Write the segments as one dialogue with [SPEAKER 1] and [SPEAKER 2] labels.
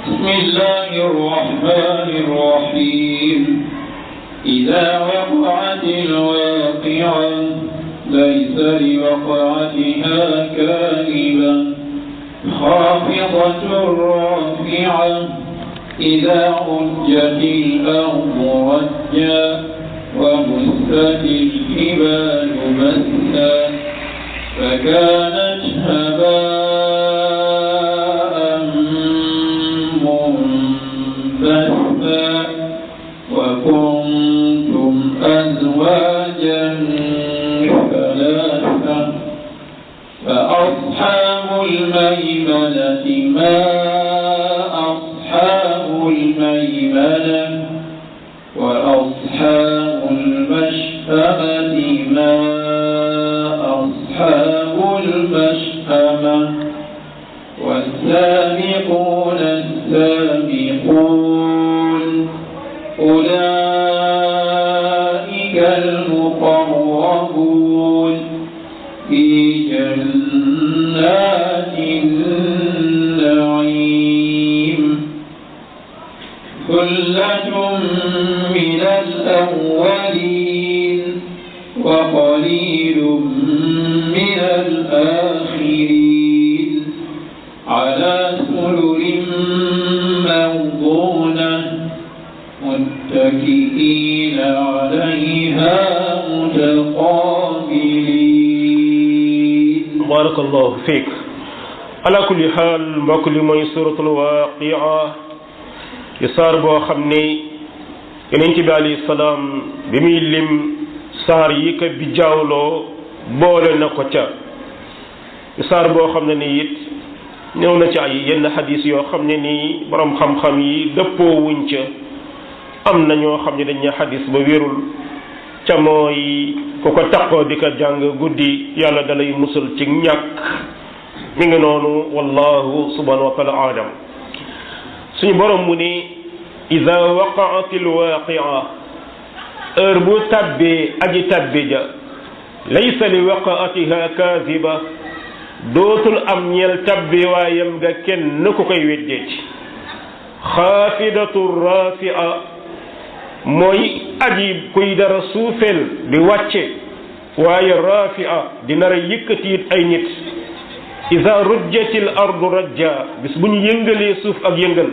[SPEAKER 1] بسم الله الرحمن الرحيم إذا وقعت الواقعة ليس لوقعتها كاذبة خافضة رافعة إذا رجت الأرض رجا وبست الجبال بسا فكانت هباء منبثا وكنتم أزواجا ثلاثة فأصحاب الميمنة ما أصحاب الميمنة وأصحاب المشأمة ما أصحاب المشأمة والسابقون السابقون أولئك المقربون في جنات النعيم ثلة من الأولين وقليل من الآخرين على سرر موضونة متكئين عليها متقابلين
[SPEAKER 2] بارك الله فيك على كل حال mbokk li mooy suratul waaqia di saar boo xam ne yonent bi alayhi salaam bi muy lim saar yi ko bi jaawloo boole na ko ca di saar boo xam ne ni it ñëw na ci ay yenn xadis yoo xam ne nii borom xam-xam yi dëppoo wuñ ca am na ñoo xam ne dañ ne xadis ba wérul ca mooy ku ko taqoo di ko jàng guddi yàlla dalay musal ci ñàkk mi ngi noonu wallahu subhanahu wa taala alam suñu borom mu ne ida waqaatil waaqia heure bu tabbee aji tabbi ja laysa li waqaatiha kaasiba dootul am ñeel tabbi waayam nga kenn ku koy weddeeti xaafidatu rafia mooy aji kuy dara suufeel di wàcce waaye rafia di nar a yëkkatiit ay nit ida rujjatil ardu rajja bis bu ñu yëngalee suuf ak yëngal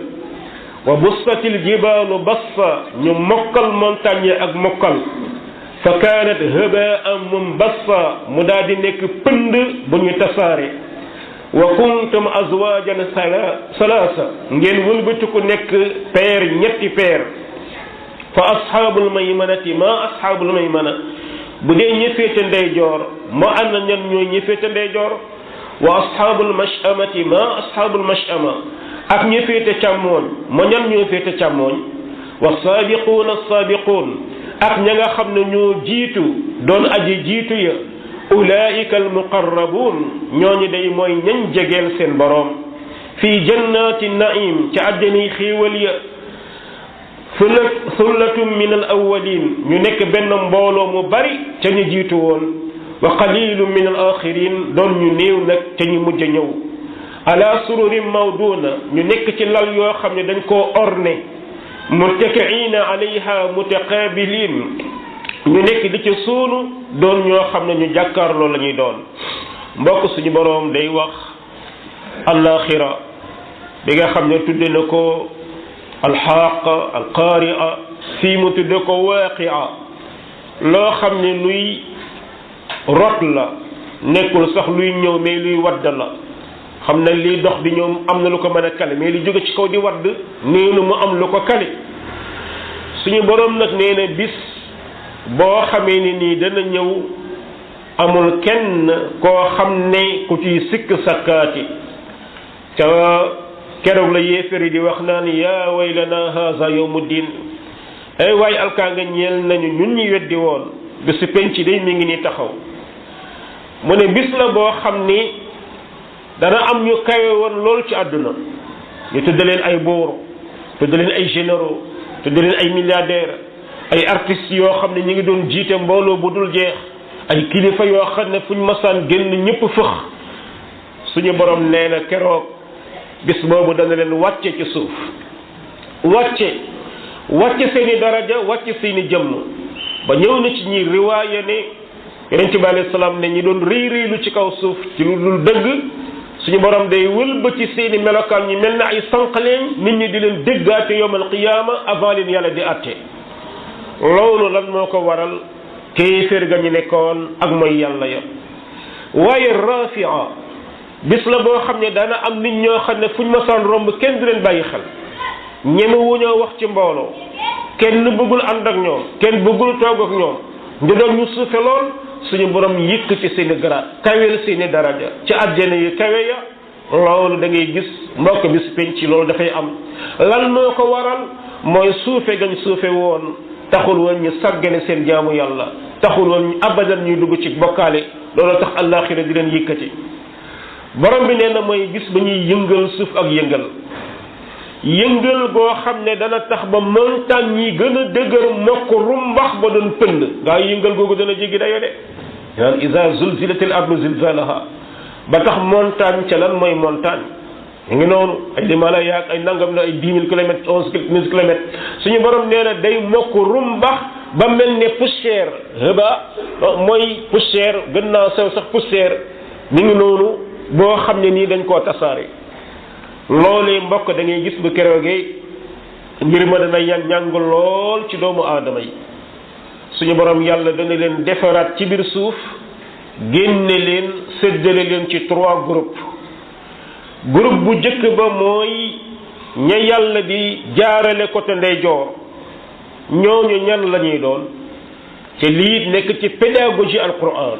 [SPEAKER 2] wa bussatil jibaalu bassa ñu mokkal montagne ak mokkal fa kaanat habaan mumbassa mu daal di nekk pënd bu ñu tasaare wa kuntum azwaajan salaasa ngeen wëlbatiku nekk peer ñetti peer fa ashaabul maymanati ma ashaabul maymana bu dee ñi féete ndeyjoor moo ànd ñan ñooy ñi féete ndeyjoor wa ashaabul mash'amati ma ashaabul mash'ama ak ñi féete càmmooñ moo ñan ñoo féete càmmooñ wa saabiquuna saabiquun ak ña nga xam ne ñoo jiitu doon aji jiitu ya ulaa'ika almuqarrabuun ñooñu day mooy ñañ jegeel seen boroom fii jannaati naim ca àjjani xiiwal ya sullatum min al awwalin ñu nekk benn mbooloo mu bari ca ñu jiitu woon wa qalilun min al axirin doon ñu néew nag ca ñu mujj ñëw ala sururin mawduna ñu nekk ci lal yoo xam ne dañ koo orné muttaki'ina alayha mutaqabilin ñu nekk di ci suunu doon ñoo xam ne ñu jàkkaarloo la ñuy doon mbokk suñu boroom day wax alaxira bi nga xam ne tudde na ko alxaqa alqaria fii mu tudde ko waaqia loo xam ne luy rot la nekkul sax luy ñëw mais luy wadd la xam ne liy dox di ñoom am na lu ko mën a kale mais li jóge ci kaw di wadd nee na mu am lu ko kale suñu boroom nag nee na bis boo xamee ni nii dana ñëw amul kenn koo xam ne ku ciy sikk sakkaati ca keroog la yéeféri di wax naan yaa waylana haza yawmuddin ay waay alkaanga ñeel nañu ñun ñi weddi woon bisu penc day mi ngi ni taxaw mu ne bis la boo xam ni dana am ñu kawe woon lool ci àdduna ñu tudd leen ay buur tudd leen ay généraux tudd leen ay milliardaires ay artistes yoo xam ne ñu ngi doon jiite mbooloo bu dul jeex ay kilifa yoo xam ne fu ñu masaan génn ñëpp fëx suñu borom nee na keroog bis boobu dana leen wàcce ci suuf wàcce seeni daraja wàcce seeni jëmm ba ñëw na ci ñi riwaaya ne yonent bi alayhi salaam ne ñi doon réylu ci kaw suuf ci lu dul dëgg suñu borom day wëlbati seeni melokaan ñi mel na ay sànqaleñ nit ñi di leen déggaate yawmal qiyaama avant leen yàlla di àtte loolu lan moo ko waral kéeféer ga ñu nekkoon ak mooy yàlla ya waaye rafia bis la boo xam ne dana am nit ñoo xam ne fuñ masaan romb kenn du leen bàyyi xel ñeme wuñoo wax ci mbooloo kenn bëggul ànd ak ñoom kenn bëggul toog ak ñoom ñu doon ñu suufe lool suñu borom yëkk ci seeni garaat kawel seeni daraja ci àjjana yi kawe ya loolu da ngay gis mbokk bis penc ci loolu dafay am lan moo ko waral mooy suufe gañ suufe woon taxul woon ñu sàggane seen jaamu yàlla taxul woon ñu abadan ñuy dugg ci bokkaale loolu tax àllaaxira di leen yëkkati borom bi nee na mooy gis ba ñuy yëngal suuf ak yëngal goo xam ne dana tax ba montagne yi gën a dëgër mokk rumbax ba doon pënd gaa yi yëngal googu dana jéggi dayo de naan iza zulzilatil ardu zilzalaha ba tax montagne ca lan mooy montagne ñu ngi noonu ay Himalaya ak ay nangam na ay 10 000 kilomètres 11 000 kilomètres suñu borom nee na day mokk rumbax ba mel ne poussière mooy poussière gën naa sew sax poussière mi ngi noonu boo xam ne nii dañ koo tasaare loolee mbokk da ngay gis bu keroogee mbir ma dana ñàng lool ci doomu aadama yi suñu borom yàlla dana leen defaraat ci biir suuf génne leen séddale leen ci 3 groupes groupe bu njëkk ba mooy ña yàlla di jaarale côté ndeyjoor ñooñu ñan la ñuy doon te lii nekk ci pédagogie alquran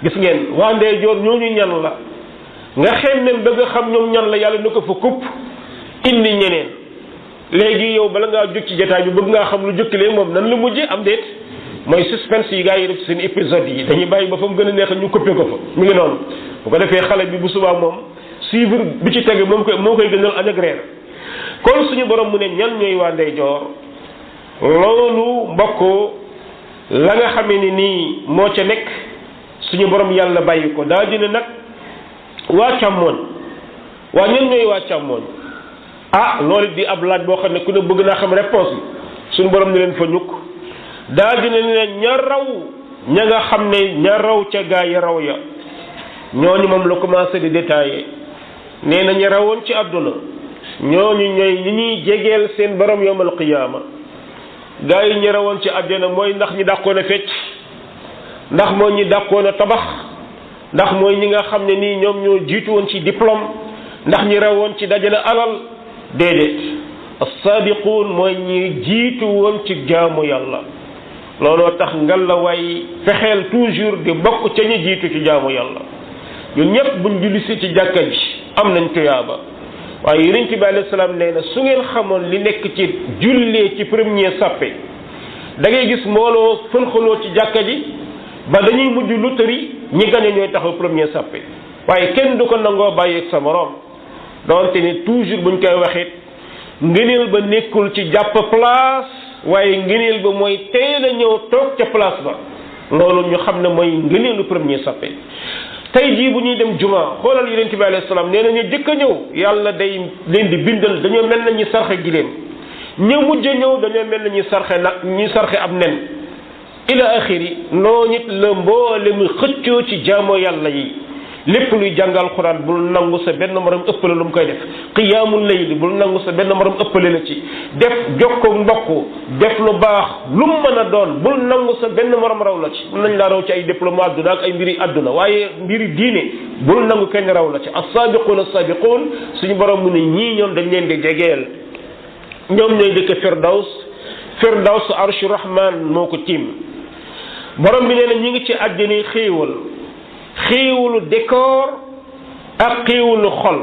[SPEAKER 2] gis ngeen waa ndeyjoor ñooñu ñan la nga xem ne bëgg xam ñoom ñan la yàlla na ko fa kupp indi ñeneen léegi yow bala ngaa jóg ci jotaay bi bëgg ngaa xam lu jëkkalee moom nan la mujjee am déet mooy suspense yi gars yi def seen épisode yi dañuy bàyyi ba fa mu gën a neex ñu coupé ko fa mi ngi noonu bu ko defee xale bi bu subaa moom suivre bi ci tege moo koy gënal añ ak reer kon suñu borom mu ne ñan ñooy waa ndeyjoor loolu mbokk la nga xamee ni nii moo ca nekk suñu borom yàlla bàyyi ko daa dina nag waa càmmooñ waa ñan ñooy waa càmmooñ loolu di ab laaj boo xam ne ku ne bëgg naa xam réponse bi suñu borom ne leen fa ñukk daa dina ne ña raw ña nga xam ne ña raw ca gaa yi raw ya ñooñu moom la commencé di détaillé nee na ña rawoon ci àdduna ñooñu ñooy ñi ñuy jegeel seen borom yawmal qiyaama gaa yi ñi rawoon ci àdduna mooy ndax ñi dàqoon a fecc ndax mooy ñi dàqoon a tabax ndax mooy ñi nga xam ne nii ñoom ñoo jiitu woon ci diplôme ndax ñi rawoon ci dajale alal déedéet as-saabiquun mooy ñi jiitu woon ci jaamu yàlla looloo tax ngal la way fexeel toujours di bokk ca ñu jiitu ci jaamu yàlla ñun ñëpp buñ jullisee ci jàkka ji am nañ tuyaaba waaye yonent bi alayhi salaam nee na su ngeen xamoon li nekk ci jullee ci premier sàppe da ngay gis mbooloo fëlxaloo ci jàkka ji ba dañuy mujj lu tëri ñi gañe ñooy taxaw premier sàppe waaye kenn du ko nangoo bàyyi ak sa morom donte ne toujours buñ koy waxit ngëneel ba nekkul ci jàpp place waaye ngëneel ba mooy teel a ñëw toog ca place ba loolu ñu xam ne mooy ngëneelu premier sàppe tey jii bu ñuy dem juma xoolal yonent bi alayhi salaam nee na ñu jëkk a ñëw yàlla day leen di bindal dañoo mel na ñi sarxe giléem ña mujj a ñëw dañoo mel na ñi sarxe nag ñi sarxe ab nen ila axiri noo nit la mboole mu xëccoo ci jaamoo yàlla yi lépp luy jàngal Alxuraan bul nangu sa benn morom ëppale lu mu koy def qiyaamul layli bul nangu sa benn morom ëppale la ci def jokko mbokk def lu baax lu mu mën a doon bul nangu sa benn morom raw la ci mën nañ laa raw ci ay diplôme àdduna ak ay mbiri àdduna waaye mbiri diine bul nangu kenn raw la ci as-saabiquun as-saabiquun suñu borom mu ne ñii ñoom dañ leen di jegeel ñoom ñooy dëkk firdaws arshu rahman moo ko tiim borom bi nee na ñi ngi ci àjjani xéewalu décor ak xéewalu xol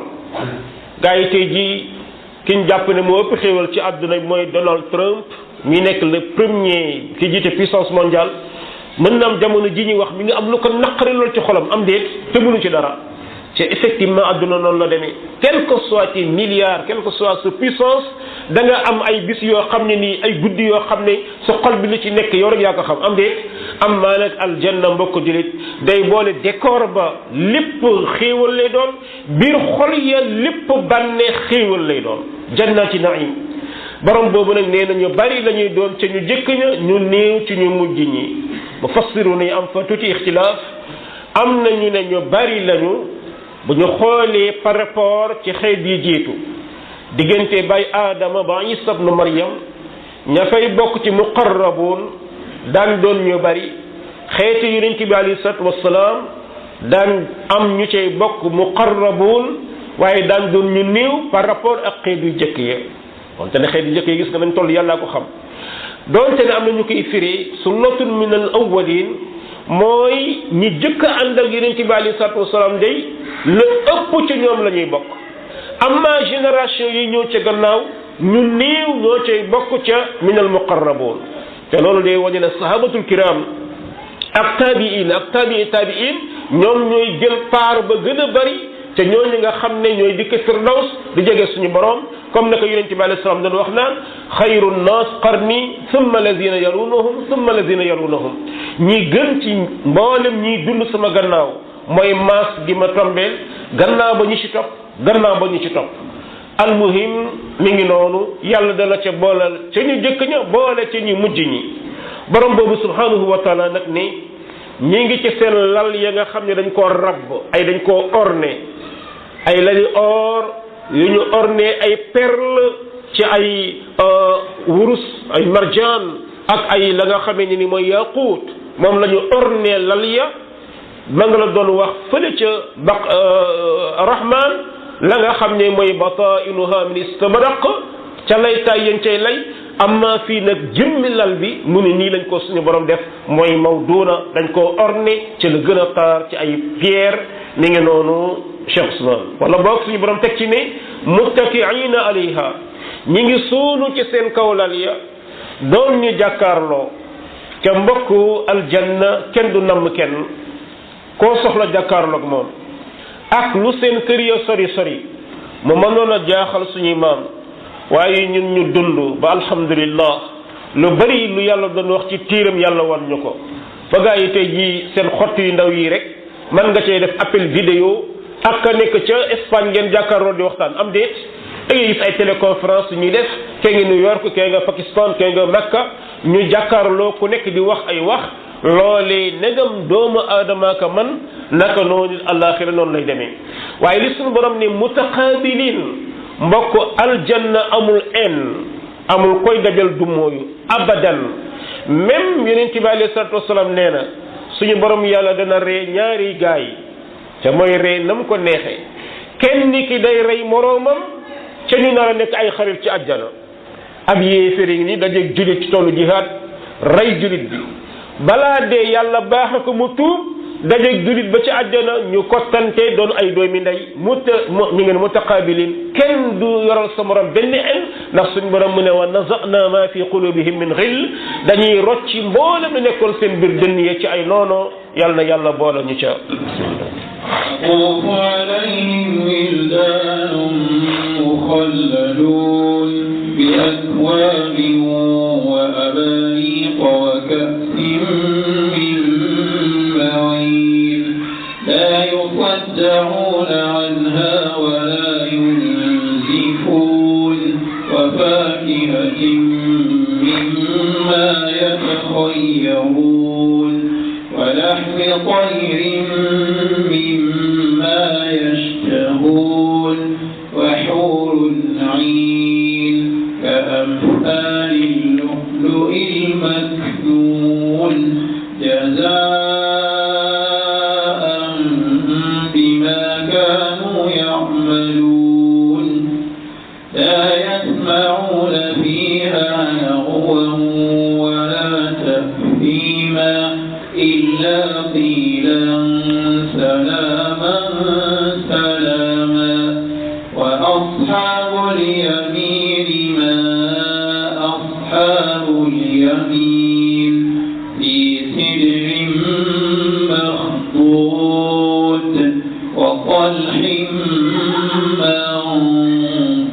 [SPEAKER 2] gaa yi tey jii kiñ jàpp ne moo ëpp xéewal ci àdduna bi mooy Donald Trump mi nekk le premier ki jiite puissance mondiale mën na am jamono ji ñuy wax mi ngi am lu ko naqari lool ci xolam am déet te mënu ci dara te effectivement àdduna noonu la demee quel que soit tes milliards quel que soit sa puissance da nga am ay bis yoo xam ne nii ay guddi yoo xam ne sa xol bi lu ci nekk yow rek yaa ko xam am déet am maa nag aljanna mbokk julit day boole décor ba lépp xéewal lay doon biir xol ya lépp bànneex xéewal lay doon jannati naim borom boobu nag nee na ñu bari la ñuy doon ca ñu jëkk ña ñu néew ci ñu mujj ñi mufassiru ni am fa tuuti ixtilaaf am na ñu ne ñu bari lañu bu ñu xoolee par rapport ci xeet yi jiitu diggante bay aadama ba Isa ibnu Maryam ña fay bokk ci muqarrabuun daan doon ñu bari xeeti yonent bi alayhi salaatu wassalaam daan am ñu cay bokk muqarrabuun waaye daan doon ñu néew par rapport ak xeet yu jëkk ya wante ne xeet yu jëkk yi gis nga nañ toll yàllaa ko xam doonte ne am na ñu koy firi sunnatun min al awwalin mooy ñi jëkk a ànd ak yonent bi alayhi salaatu wassalaam day la ëpp ci ñoom la ñuy bokk amma génération yi ñëw ca gannaaw ñu néew ñoo cay bokk ca min al muqarraboon te loolu day wane ne sahabatul kiram ak tabiin ñoom ñooy jël paar ba gën a bari te ñooñu nga xam ne ñooy dikk firdaws di jege suñu borom comme naka yonent bi alayhi salaam doon wax naan xayru nnaas qarni thumma lazina yalunahum thumma lazina yalunahum ñi gën ci mboolem ñiy dund sama gannaaw mooy maas gi ma tombeel gannaaw ba ñu ci topp gannaaw ba ñu ci topp almuhim mi ngi noonu yàlla dana ca boolal ca ñu jëkk ña boole ca ñu mujj ñi borom boobu subhanahu wa taala nag ni ñi ngi ci seen lal ya nga xam ne dañ koo rabb dañ koo orné ay lali or yu ñu orné ay perle ci ay wurus ay marjaan ak ay la nga xamee ni mooy yaquut moom la ñu orné lal ya ma nga la doon wax fële ca rahman la nga xam ne mooy batainuha min istabraq ca laytaay yéen cay lay amma fii nag jëmmi lal bi mu ne nii lañ ko suñu borom def mooy mawduuna dañ koo orné ci la gën a taar ci ay pierre mi ngi noonu Cheikh Ousmane wala boog suñu borom teg ci ne muttakiina alayha ñi ngi suunu ci seen kaw lal ya doon ñu jàkkaarloo te mbokku aljanna kenn du namm kenn koo soxla jàkkaarloog moom ak lu seen kër ya sori sori mu mënoon a jaaxal suñuy maam waaye ñun ñu dund ba alhamdulillah lu bari lu yàlla doon wax ci tiiram yàlla wan ñu ko ba gaa yi tey jii seen xott yu ndaw yi rek man nga cee def appel vidéo ak ka nekk ca Espagne ngeen jàkkaarloo di waxtaan am déet da ngay gis ay téléconférence ñuy def kee nga New York kee nga Pakistan kee nga Makka ñu jàkkaarloo ku nekk di wax ay wax loolee negam doomu aadama ka man naka noonu àllaaxira noonu lay demee waaye li suñu borom ne mutaqaabiliin mbokk aljanna amul amul koy dajal du mooyu abadan même yonent bi alayhi salaatu wasalaam nee na suñu borom yàlla dana ree ñaari gaay te mooy ree na mu ko neexee kenn ki day rey moroomam ca ñu nar a nekk ay xarit ci àjjana ab yéeféri ni dajeeg julit ci tollu jihaad rey julit bi balaa dee yàlla baaxe ko mu tuub dajeeg julit ba ci àjjana ñu kottante doon ay doomi ndey ñu ngeen mutaqaabilin kenn du yoral sa morom benn ndax suñu borom mu ne wa nazana ma fi qulubihim min xill dañuy rocci mboolem lu nekkoon seen biir dënn ya ci ay noono yàlla na yàlla boole ñu ca
[SPEAKER 1] يطوف عليهم ولدان مخلدون بأكواب وأباريق وكأس من معين لا يصدعون عنها ولا ينزفون وفاكهة مما يتخيرون ولحم طير مما يشتهون وحور عين كأمثال اللؤلؤ المكنون جزاء بما كانوا يعملون لا يسمعون فيها لغوا ولا تأثيما إلا قيلا سلاما سلاما وأصحاب اليمين ما أصحاب اليمين في سدر مخضود وطلح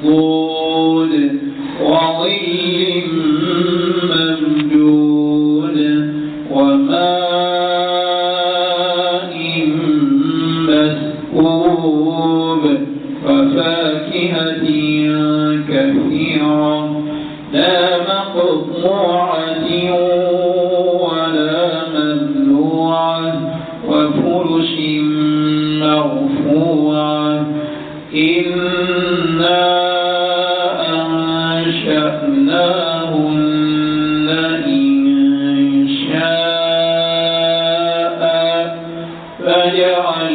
[SPEAKER 1] منضود وظل ممدود كثيرة لا مقطوعة ولا ممنوعة وفرش مرفوعة إنا أنشأناهن إنشاء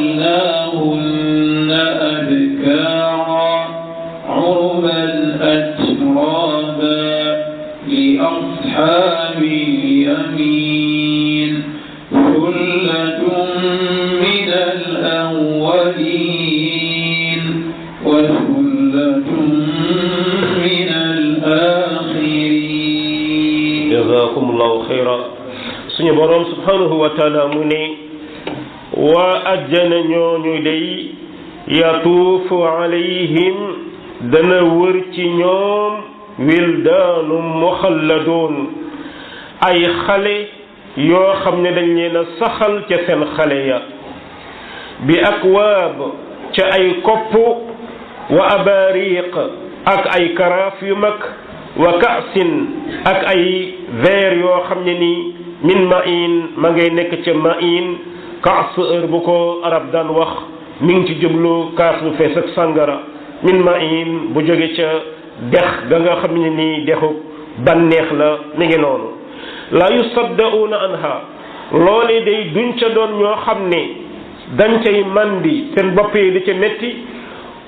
[SPEAKER 1] فجعلناهن أبكارا عربا أترابا لأصحاب اليمين ثلة من الأولين وثلة من الآخرين
[SPEAKER 2] جزاكم الله خيرا suñu borom subhanahu wa taala mu ne waa ajjana ñooñu day yatuufu alayhim dana wër ci ñoom wildaanum muxalladoon ay xale yoo xam ne dañ leen a saxal ca seen xale ya bi akwaab ca ay kopp wa abariq ak ay karaaf yu mag wa kaasin ak ay verre yoo xam ne nii min ma'in ma ngay nekk ca ma'in kaas heure bu ko arab daan wax mi ngi ci jublu kaas bu fees ak sàngara min ma'in bu jóge ca dex ga nga xam ne nii dexu bànneex la mi ngi noonu la yusaddauna anha loole day duñ ca doon ñoo xam ne dañ cay mandi seen bopp yi di ca metti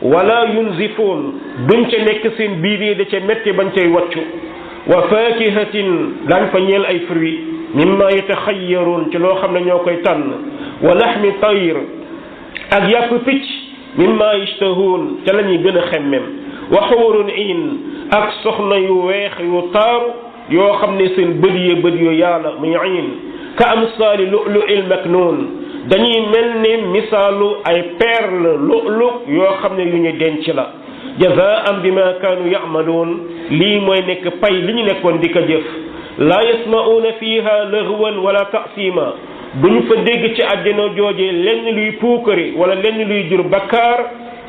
[SPEAKER 2] wala yunzifoon duñ ca nekk seen biir yi di ca metti bañ cay waccu wa fakihatin daañ fa ñeel ay fruits mimma yataxayyaroon ci loo xam ne ñoo koy tànn wa lahmi tayr ak yàpp picc mimma yashtahoon ca la ñuy gën a xemmem wa xuurun in ak soxna yu weex yu taaru yoo xam ne seen bët yu yàlla muy in ka amsaali lu'lu'il maknuun dañuy mel ni misaalu ay perle lu'lu yoo xam ne yu ñu denc la jazaan bima kaanu ya'maluun lii mooy nekk pay li ñu nekkoon di ko jëf laa yasma'uuna fiiha laghwan wala ta'siima duñu fa dégg ci àddina jooje lenn luy puukare wala lenn luy jur bakkaar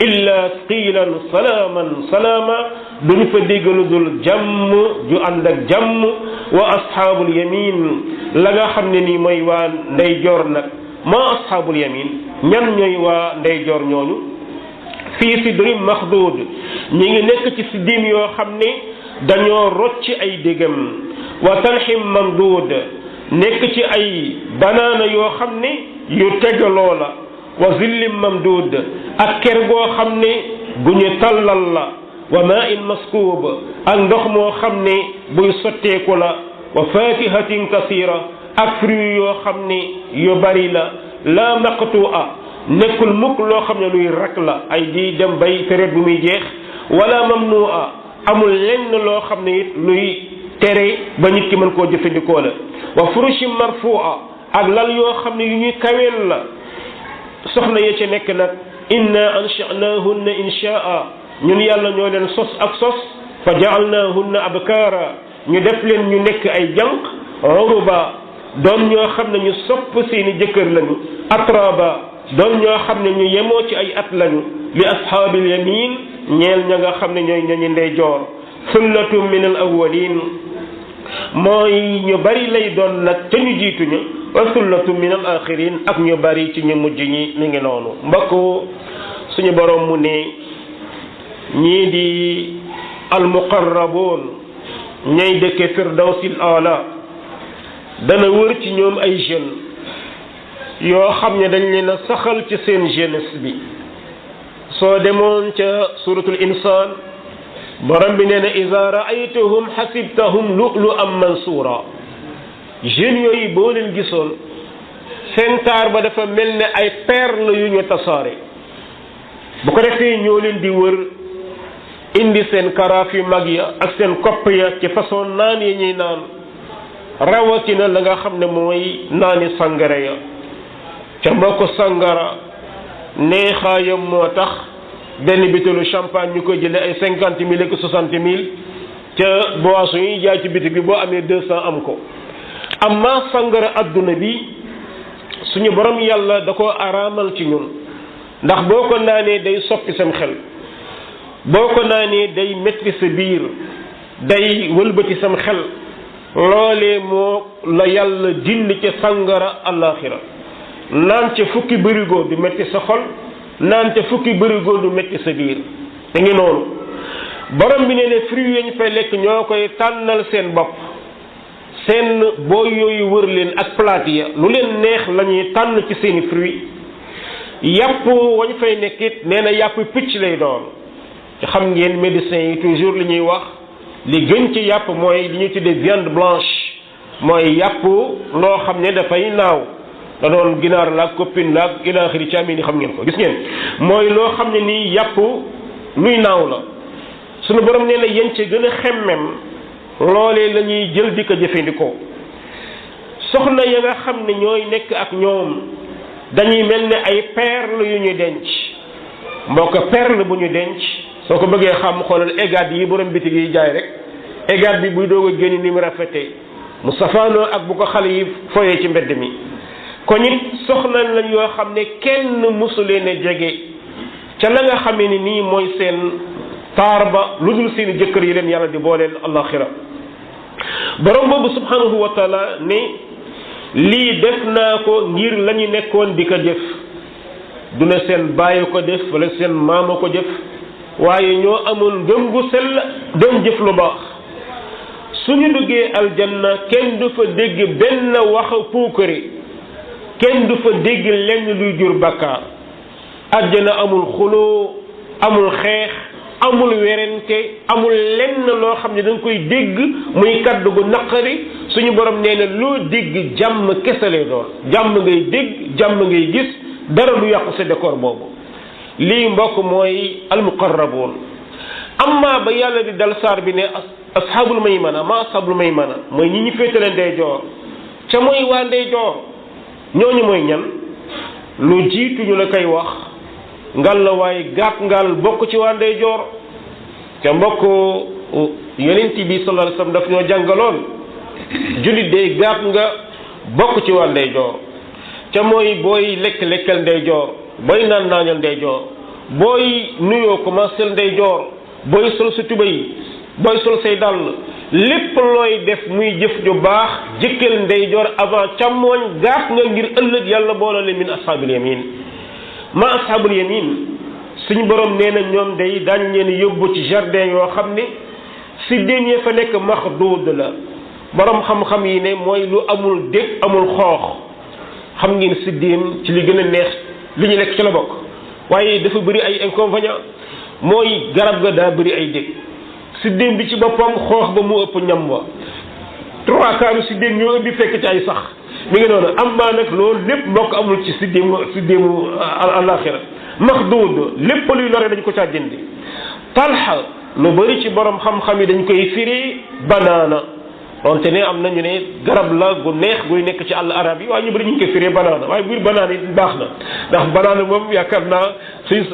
[SPEAKER 2] illa qiilan salaaman salaama duñu fa dégg lu dul jàmm ju ànd ak jàmm wa ashaabul yamin la nga xam ne nii mooy waa ndeyjoor nag ma ashaabul yamin ñan ñooy waa ndeyjoor ñooñu fii sidrin maxduud ñi ngi nekk ci siddiim yoo xam ne dañoo rocc ay dégam wa talxim mamduud nekk ci ay banaana yoo xam ne yu tegaloo la wa zillim mamduud ak ker goo xam ne gu ñu tallal la wa maa'in maskuub ak ndox moo xam ne buy sotteeku la wa faakihatin kasiira ak fruit yoo xam ne yu bari la la maqtu'a nekkul mukk loo xam ne luy rak la ay di dem bay période bu muy jeex wala mamnu'a amul lenn loo xam ne it luy tere ba nit ki mën koo jëfandikoo la wa furushin marfu'a ak lal yoo xam ne yu ñuy kaweel la soxna ya ca nekk nag inna ansha'nahunna insha'a ñun yàlla ñoo leen sos ak sos fa ja'alnahunna abkara ñu def leen ñu nekk ay jànq uruba doon ñoo xam ne ñu sopp seeni jëkkër lañu atraba doon ñoo xam ne ñu yemoo ci ay at lañu li ashaabil yamin ñeel ña nga xam ne ñooy ñañu ndeyjoor sullatum min al awwalin mooy ñu bari lay doon nag te ñu jiitu ñu wa sullatum min al axirin ak ñu bari ci ñu mujj ñi mi ngi noonu mbokk suñu borom mu ne ñii di al muqarraboon ñay dëkke firdawsil ala dana wër ci ñoom ay jeunes yoo xam ne dañ leen a saxal ci seen jeunesse bi soo demoon ca suratul insaan borom bi nee na iza ra'aytahum hasibtahum lu'lu'an mansura jeunes yooyu boo leen gisoon seen taar ba dafa mel ne ay perle yu ñu tasaare bu ko defee ñoo leen di wër indi seen karaaf yu mag ya ak seen kopp ya ci façon naan yi ñuy naan rawatina la nga xam ne mooy naani sangara ya ca mbokk sangara neexaayam moo tax benn bitelu champagne ñu koy jëlee ay 50,000 ak 60,000 ca boisson yi jaay ci bitig bi boo amee 200 am ko amma sangara adduna bi suñu borom yàlla da ko araamal ci ñun ndax boo ko naanee day soppi seen xel boo ko naanee day metti sa biir day wëlbati sam xel loolee moo la yàlla dindi ca sangara alaxira naan ca fukki bërigo du metti sa xol naan ca fukki bërigo du metti sa biir te ngi noonu borom bi nee ne fruit yañ fay lekk ñoo koy tànnal seen bopp seen booy yooyu wër leen ak plate ya lu leen neex la ñuy tànn ci seeni fruit yàpp wañ fay nekkit nee na yàpp picc lay doon te xam ngeen médecins yi toujours li ñuy wax li gën ci yàpp mooy li ñuy tuddee viande blanche mooy yàpp loo xam ne dafay naaw da doon ginaar laag copine laag ila axiri ci amee ni xam ngeen ko gis ngeen mooy loo xam ne nii yàpp luy naaw la sunu borom nee na yéen ci gën a xemmem loolee la ñuy jël di ko jëfandikoo soxna ya nga xam ne ñooy nekk ak ñoom dañuy mel ne ay perle yu ñu denc mbokk perle bu ñu denc soo ko bëggee xam xoolal égat yi borom bitig yi jaay rek égat bi buy doog a génn ni mu rafetee mu safaanoo ak bu ko xale yi foyee ci mbedd mi kon it soxna lañ yoo xam ne kenn mësu leen a jege ca la nga xamee ni nii mooy seen taar ba lu dul seeni jëkkër yi leen yàlla di booleel alaxira borom boobu subhanahu wa taala ne lii def naa ko ngir la ñu nekkoon di ko jëf du ne seen bàyyi ko def wala seen maama ko jëf waaye ñoo amoon ngëm gu sell doon jëf lu baax suñu duggee aljanna kenn du fa dégg benn wax puukare kenn du fa dégg lenn luy jur bakkaar àjjana amul xuloo amul xeex amul werante amul lenn loo xam ne da nga koy dégg muy kaddu gu naqari suñu borom nee na loo dégg jàmm kese lay doon jàmm ngay dégg jàmm ngay gis dara du yàqu sa décor boobu lii mbokk mooy almuqarrabuun amma ba yàlla di dal saar bi ne asxaabul maymana ma asxaabul maymana mooy ñi ñu féetale ndeyjoor ca mooy waa ndeyjoor ñooñu mooy ñan lu jiitu ñu la koy wax ngal la waaye gàtt ngal bokk ci waa ndeyjoor ca mbokk yonent bi sallallahu alayhi wasallam daf ñoo jàngaloon jullit day gàtt nga bokk ci waa ndeyjoor ca mooy booy lekkal ndeyjoor booy naanal ndeyjoor booy nuyoo commencé ndeyjoor booy sol sa tubéy booy sol say dàll lépp looy def muy jëf ju baax jëkkal ndeyjoor avant càmmooñ gàtt nga ngir ëllëg yàlla boole leen min ashaabil yamin ma ashaabul yamin suñu borom nee na ñoom day daañ leen yóbbu ci jardin yoo xam ne si déen fa nekk maxduud la borom xam-xam yi ne mooy lu amul dég amul xoox xam ngeen si déen ci li gën a neex li ñu lekk ci la bokk waaye dafa bëri ay inconvénients mooy garab ga daa bëri ay dég si déen bi ci boppam xoox ba mu ëpp ñam wa 3/4 si déen ñoo indi fekk ci ay sax mi ngi noonu am maa nag loolu lépp mbokk amul ci siddiimu alaxira maxduud lépp luy lore dañ ko caa jëndi talxa lu bëri ci borom xam-xam yi dañ koy firi banaana donte ne am nañu ne garab la gu neex guy nekk ci àll arab yi waaye ñu bëri ñu ngi koy firee banaana waaye biir banaana yi baax na ndax banaana moom yaakaar naa suñ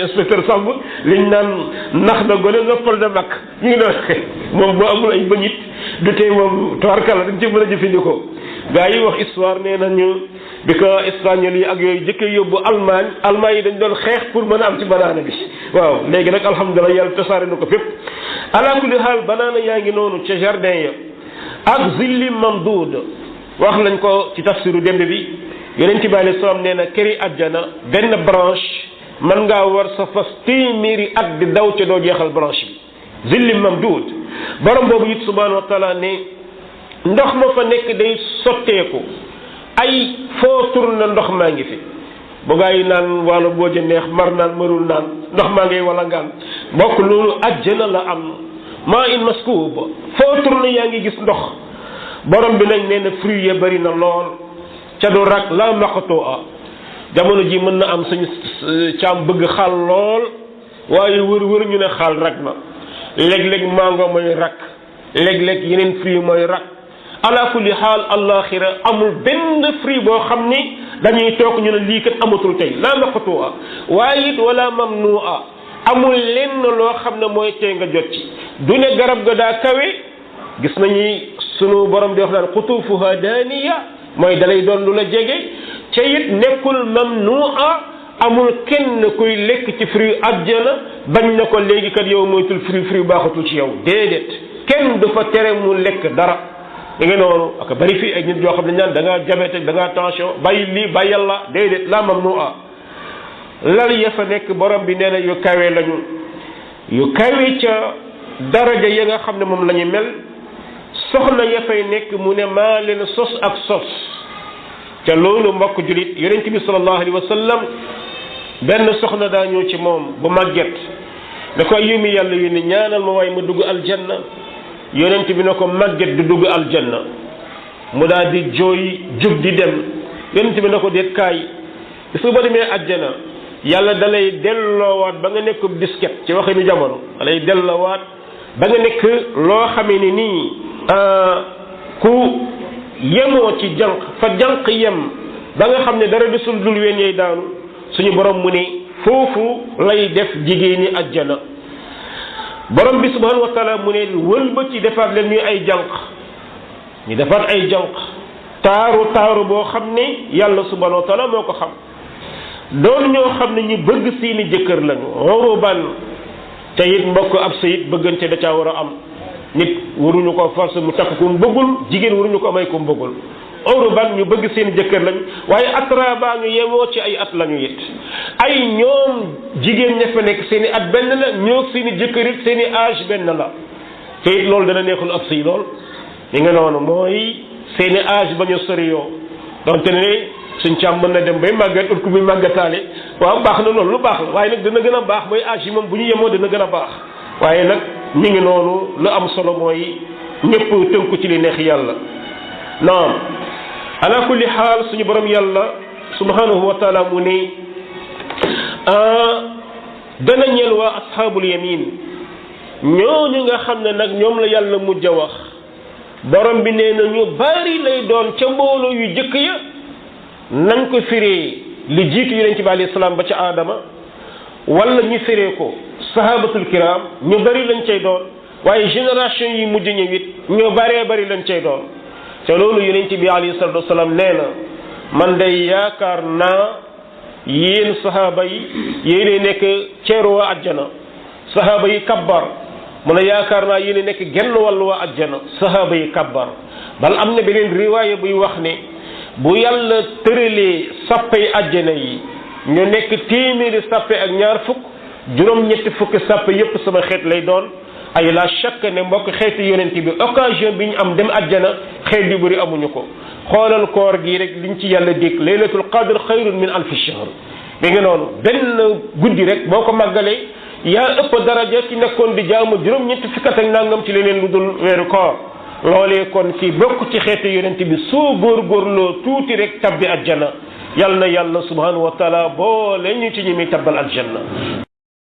[SPEAKER 2] inspecteur Samb liñ naan nax na gone noppal na mag ñu ngi doon moom boo amul ay bëñit du tey moom tawarkalla dañ ci mën a jëfandikoo gaa yi wax histoire nee nañu bi ko espagnol yi ak yooyu jëkkee yóbbu Allemagne yi dañ doon xeex pour mën a am ci banaana bi waaw léegi nag alhamdulilah yàlla tasaare na ko fépp ala kulli haal banaana yaa ngi noonu ca jardin ya ak zilli mamduud wax nañ ko ci tafsiru démb bi yonent bi alayhi salaam nee na këri àjjana benn branche mën ngaa war sa fas téeméeri at di daw ca doo jeexal branche bi zilli mamduud borom boobu it subhanahu wa taala ne ndox ma fa nekk day sotteeku ay foo tourné ndox maa ngi fi bu gaa yi naan wala boo ja neex mar naan marul naan ndox maa ngay wala ngaan mbokk loolu àjjana la am maa in maskuub foo tourné yaa ngi gis ndox borom bi nag nee na fruit ya bëri na lool ca du rak la maqtua jamono ji mën na am suñu caam bëgg xaal lool waaye wër ñu ne xaal rak na léeg-léeg mango mooy rak léeg-léeg yeneen fruit mooy rak ala kulli xaal alaxira amul benn fruit boo xam ni dañuy toog ñu ne lii kat amatul tey la maqtua waaye it wala mamnua amul lenn loo xam ne mooy tey nga jot ci du ne garab ga daa kawe gis nañu sunu borom di wax naan xutuufuha daaniya mooy dalay doon lu la jege ca it nekkul mamnua amul kenn kuy lekk ci fruit àjjana bañ na ko léegi kat yow moytul fruit baaxatul ci yow déedéet kenn du fa tere mu lekk dara da nga noonu ak bari fii ay nit yoo xam ne ñaan da ngaa diabète da ngaa tension bàyyi lii bàyyi yàlla déedéet la mamnua lal ya fa nekk borom bi nee na yu kawe lañu yu kawe ca daraja ya nga xam ne moom la ñu mel soxna ya fay nekk mu ne maa leen sos ak sos ca loolu mbokk julit yonent bi sallallahu alayhi wa sallam benn soxna daa ñëw ci moom bu màgget da ko yumi yàlla yu ne ñaanal ma waaye ma dugg aljanna yonent bi ne ko màgget du dugg aljanna mu daal di jooy jug di dem yonent bi ne ko déet kaay gis nga ba demee àjjana yàlla dalay delloowaat ba nga nekk disket ci waxinu jamono dalay delloowaat ba nga nekk loo xamee ni nii ku yemoo ci jànq fa jànq yem ba nga xam ne dara desul dul ween yey daanu suñu borom mu ne foofu lay def jigéeni àjjana borom bi subhanahu wa taala mu ne wëlba ci defaat leen ñuy ay jànq ñu defaat ay jànq taaru boo xam ne yàlla subhanahu wa taala moo ko xam doon ñoo xam ne ñu bëgg seeni jëkkër lañu uruban te it mbokk ab sayit bëggante da caa war a am nit waruñu ko force mu takk ko mu bëggul jigéen waruñu ko may ko mu bëggul uruban ñu bëgg seeni jëkkër lañ waaye atraba ñu yemoo ci ay at lañu it ay ñoom jigéen ña fa nekk seeni at benn la ñoo seeni jëkkër it seeni âge benn la te it loolu dana neexul ab sëy lool li nga noonu mooy seeni âge ba ñu sori yoo donte ne suñ càmm mën na dem bay màggat ut ku muy màggataale waaw baax na loolu lu baax la waaye nag dana gën a baax mooy âge yi moom bu ñu yemoo dana gën a baax waaye nag mi ngi noonu lu am solo mooy ñëpp tënku ci li neex yàlla naam ala kulli xaal suñu borom yàlla subhanahu wa taala mu ne dana ñeel waa ashaabul yamin ñooñu nga xam ne nag ñoom la yàlla mujj a wax borom bi nee na ñu bari lay doon ca mbooloo yu jëkk ya nañ ko firee li jiitu yonent bi alayhi salaam ba ca aadama wala ñu firee ko sahabatul kiram ñu bari lañ cay doon waaye génération yi mujj ñëwit ñu baree bari lañ cay doon te loolu yonent bi alayhi salatu wasalaam nee na man day yaakaar naa yéen sahaaba yi yéenay nekk ceeru waa ajjana sahaaba yi kabbar mu ne yaakaar naa yéen nekk genn wàllu waa ajjana sahaaba yi kabbar bal am na beneen riwaaya buy wax ne bu yàlla tëralee sappay ajjana yi ñu nekk téeméeri sappe ak ñaar fukk juróom-ñetti fukki sappe yépp sama xeet lay doon ay la chaque ne mbokk xeeti yonent bi occasion bi ñu am dem ajjana xeet yu bëri amuñu ko xoolal koor gi rek liñ ci yàlla dégg laylatul qadr xayrun min alfi shahr bi nga noonu benn guddi rek boo ko màggalee yaa ëpp daraja ci nekkoon di jaamu juróom-ñetti fukki at ak nangam ci leneen lu dul weeru koor loolee kon ci bokk ci xeetu yonent bi soo góorgóorloo tuuti rek tabbi aljanna yal na yàlla subhanahu wa taala boole ñu ci ñi muy tabbal aljanna